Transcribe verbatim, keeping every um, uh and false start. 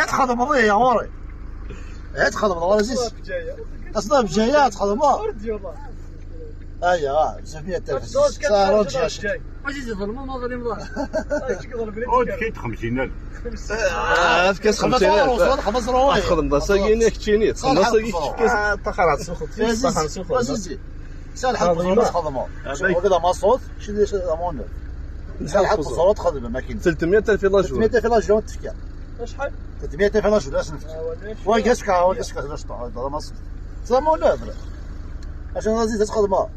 Ad txedmeḍ, ihi, ɣur-i. Ad txedmeḍ, ɣur-i, Aziz. Ass-a, Bǧaya, ad txedmeḍ. Aya, ah, Zamiya, Aziz, ẓẓalem, ma ẓalem. Ur d-kit xemsin alef. Efk-as xemsin alef. Ad txedmeḍ ass-agi, keččini. Txedmeḍ ass-agi, kečč. Taxarat, suxet. Aziz, Aziz. Sɛiɣ lḥeqq, teẓriḍ ad txedmeḍ. Wagi d amaṣut, kečč d amawnaf. Sɛiɣ lḥeqq, teẓriḍ ad txedmem akken. Telt mya alef i la journée. Telt mya alef i la journée tefka. Acḥal? Telt mya alef i la journée, ad s-nefk. Wagi, ass-a, wagi, ass-a, d amaṣut. D amawnaf. Acu, Aziz, ad txedmeḍ.